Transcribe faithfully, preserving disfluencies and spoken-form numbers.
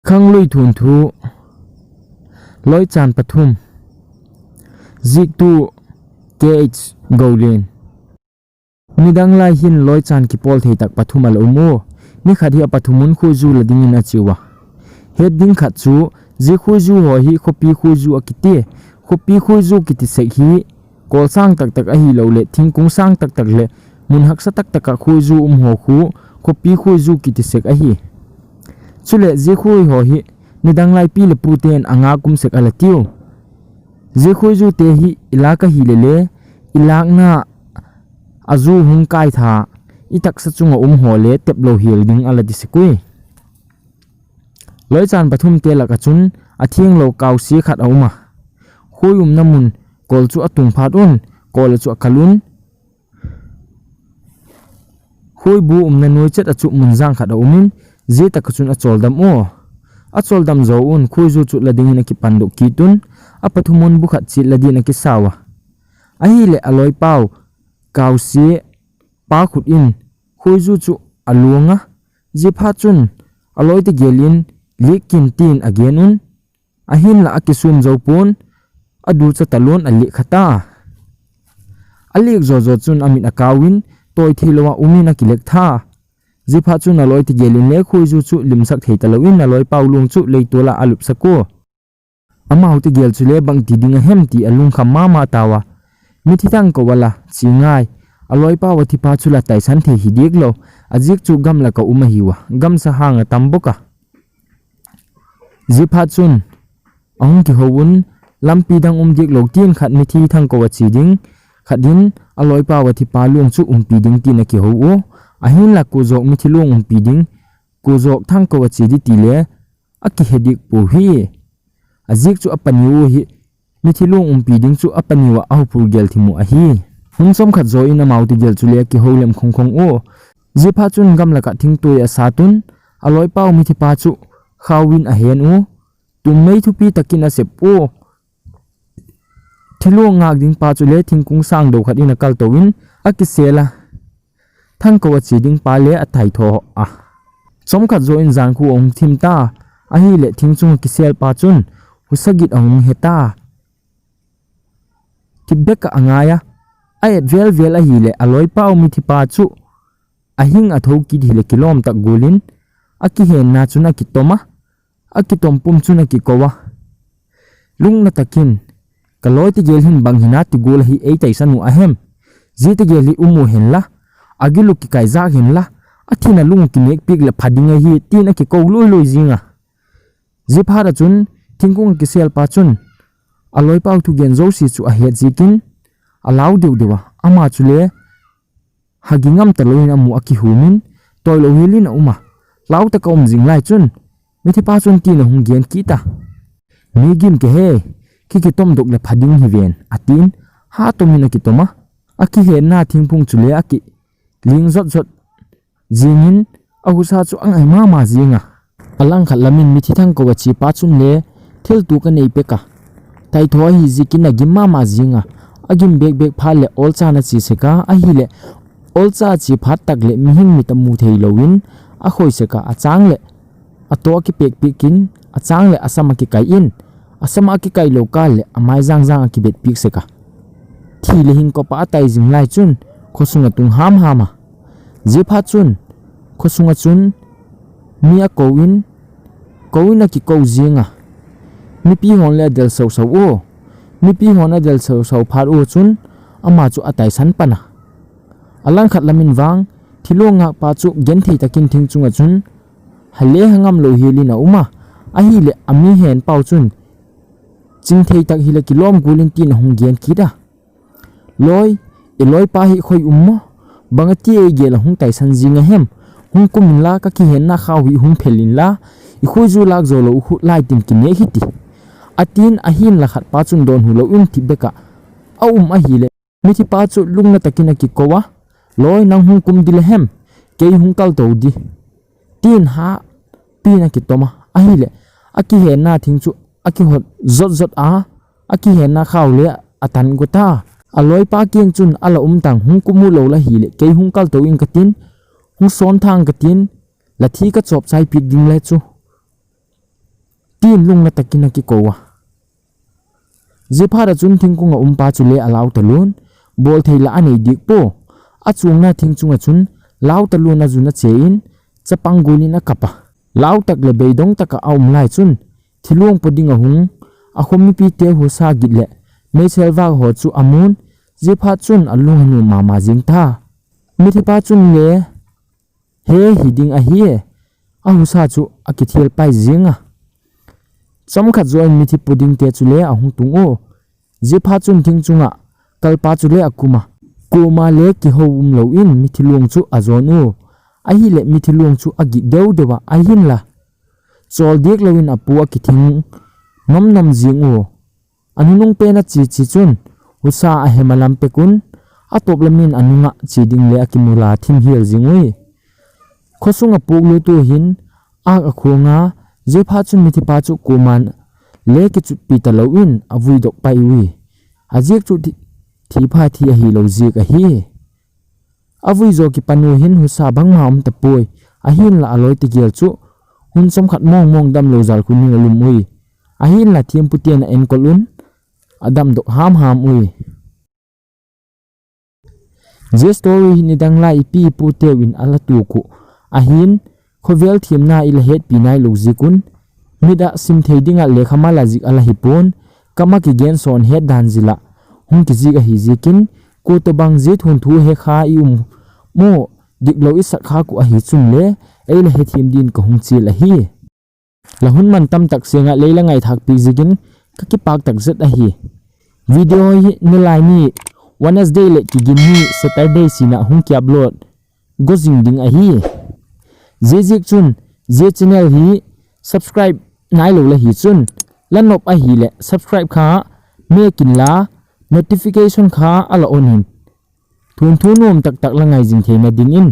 Khanglui thuanthu, Loichan pathum. Ziaktu, K H Golian. Nidang lai hin loichan kipawl thei tak pathum a la um ua, ni khat hi a pathum un khuaizu la dingin a chiau a. Het ding khat chu, zia khuaizu haw hi khawpi khuaizu a kiti. Khawpi khuaizu kiti sek hi, kawl sâng tak tak ahiloleh thingkung sâng tak tak leh mun haksa tak tak ah khuaizu um haw khu khawpi khuaizu kiti sek ahi. Chuleh zia khuai haw hi nidang lai pi leh pute'n a ngâk um sek a la tiu. Zia khuaizute hi i lâk ahileh le, i lâkna a zu hung kai tha, i taksa chung ah um haw le teplo hial ding a la ti sek ui. Loichan pathumte lak ah chun a thianglo kausia khat a um a. Khuai umna mun kawl chu a tung phat un, kawl ah chu a kal un, khuaibu umna nuai chet ah chu mun jang khat a um in, zia tak ah chun a chawldam ua. A chawldam zaw un khuaizu chu la dingin a kipandok kit un, a pathum un bu khat chiat la din a kisau a. Ahileh a lawipau kausia pa khut in khuaizu chu a luang a. Ziaphatchun a lawite gêl in, Liak kin, tin a gen un. Ahinla a kisûm zo pua'n, a ducha talua'n a liak kha ta. A liak zaw zaw chun a mit a kau in, tawi theilo ah um in a kilek tha. Ziaphatchun a lawite gêl inle khuaizu chu limsak thei talo in a lawipau luang chu leitual ah a lupsak ua. Amaute gêl chule bangti ding a hem ti a lungkham ma ma tau a. Mithi thangko a la chia ngai, a lawipau a thipa chu la taisan thei hi diak lo, a ziak chu gamlak ah um ahiu a, gamsa hang a tam bawk a. Ziaphatchun a hung kiho un, lampi dang um diak lo tin khat mithi thangko a chia ding, khat in a lawipau a thipa luang chu umpi ding tin a kiho ua. Ahinla kuazawk mithi luang umpi ding, kuazawk thangko a chia di ti le a kihe diak puau hi. A ziak chu a paniu hi, mithi luang umpi ding chu a paniu ah a huphur gêl thim uh ahi. Hun chawmkhat zaw in amaute gêl chule a kiho lem khong khong ua. Ziaphatchun gamlak ah thingtuai a sat un, a lawipau mithipa chu khau in a hen ua, tummei thupi tak in a sep ua. Thi luang ngâk ding pa chule thingkung sângdo khat in a kalto in a kisêl a, thangko a chia ding pa le a taithaw a. Chawmkhat zaw in jan khu a hung thim ta, ahileh thing chung a kisêlpa chun husa git a hung he ta. Thip bek ah a ngai a, a et vêl vêl ahileh a lawipau mithipa chu a hing a tho kit hileh kilawm tak gual in a kihenna chun a kitom a, a kitom pum chun a kiko a, Lungna tak in, ka lawite gêl hin bang hina ti gual ahi ei taisan uh a hem? Ziate gêl hi um u henla, a gil uh kikaizâk henla, a thin a lung uh kinêkpiak leh pha ding ahi, tin a kiko lui lui zing a. Ziaphat ah chun thingkung a kisêlpa chun a lawipau thugen zosia chu a het ziakin a lau deu deu a, ama chule hagi ngam talo in a mu a kihum in, tawilo hial in a um a. Lau tak a um zing lai chun mithipa chun tin a hung gen kit a, Mi gim ke he, ki kitomdok leh pha ding hi ven, a ti'n, ha tom in a kitom a. A kihenna thingphung chule a kiling zot zot zing in, a husa chu a ngai ma ma zing a. A langkhat lam in mithi thangko a chiapa chunle thiltuak a nei pek a, taithaw ahi ziakin a gim ma ma zing a. A gim bêk bêk phat leh awlchan a chia sek a, ahileh awlcha chia phat tak leh mihing mit a mu theilo in a khoi sek a, a châng leh a taw a kipêkpiak in, a châng leh a sam a kikai in, a sam a kikailo kâl leh a mai jang jang a kibetpiak sek a. Thi leh hing kop ah a tai zing lai chun khawsung a tung ham ham a. Ziaphat chun khawsung ah chun mi a ko in, ko in a kiko zing a, mipi haw'n le a del sau sau ua. Mipi haw'n a del sau sau phat ua chun ama chu a taisan pan a. A langkhat lam in vang, thi luang ngâkpa chu genthei tak in thing chung ah chun ha le ha ngamlo hial in a um a. Ahileh a mi henpau chun chingthei tak hileh kilawm gual in tin a hung gen kit a, Lawi, i lawipa hi khoi um maw? Bang a ti ei gêl ah hung taisan zing a hem? Hung kum inla, ka kihenna khau hi hung phel inla, i khuaizu lâk zaw lo khu lai tin kinêk hi ti, a ti'n. Ahi'n la khatpa chun dawnhu lo in thip bek ah a um ahileh mithipa chu lungna tak in a kiko a, Lawi, nang hung kum di le hem? Kei hung kalto di, ti'n ha pi'n a kitom a. Ahileh a kihenna thing chu a kihot zot zot a, a kihenna khau le a tan gu ta. A lawipa kiang chun, A la um tang, hung kum u lo la hileh kei hung kalto ing ka ti'n, hung sawn thang ka ti'n, la thi ka chawpchai piak ding le chu Ti in lungna tak in a kiko a. Ziaphat ah chun thingkung ah umpa chule a lau talua'n, bawl thei lah a nei diak pua. A chuangna thing chung ah chun lau talua'n a zun a che in, chapang gual in a kap a. Lau tak leh beidong tak ah a um lai chun, thiluang paw ding a hung, a khaw mipite husa git leh meisel vâk haw chu a mu'n, ziaphat chun a lung a nuam ma ma zing ta. Mithipa chun le, he hi ding ahi, a husa chu a kithial pai ziang a. Chawmkhat zaw in mithi paw dingte chule a hung tung ua. Ziaphat chun thing chung ah kalpa chule a kum a. Kuama le kiho um lo in mithiluang chu a zawn ua. Ahileh mithiluang chu a git deu deu ah, ahinla chawl diak lo in a pu a kithing nom nom zing ua. A nunung pen a chia chia chun, husa a hem a lam pek un, a tawp lam in a nung ah chia ding le a kimu la thim hial zing ui. Khaw sung ah puak lut ua hin, âk a khuang a, ziaphat chun mithipa chu kuama'n le kichutpi talo in a vuidok pai ui. A ziak chu thi, thi pha thi ahilo ziak ahi. A vui zaw kipan ua hin husa bangma um ta puai, ahinla a lawite gel chu hun chawmkhat mawng mawng damlo zal khun in a lum ui. Ahinla thiampute'n a enkol un, a damdok ham ham ui. Zia story hi nidang lai i pi i puteu in a la tuak uh ahi'n, khawvel thiamna i la hetpi nailo ziak un, mit ah sim thei ding ah lekha mal a zik a la hi pua'n, kam ah kigen sawn het dan zil ah hung kizik ahi ziakin, kua tawhbang zia thunthu he kha i um maw, diklo i sak khâk uh ahi chunle, ei la hethiam dingin ka hung chial ahi. La hun man tam tak seng ah lei la ngaithâk piak ziakin ka kipâk tak zet ahi. Video hi nilai ni Wednesday leh kigin ni Saturday sin ah hung ki upload go zing ding ahi. Ziaziakchun, zia channel hi subscribe nailo la hi chun, la nop ahileh subscribe kha mêk inla, notification kha a la on in, thunthu nuam tak tak la ngai zing theina dingin.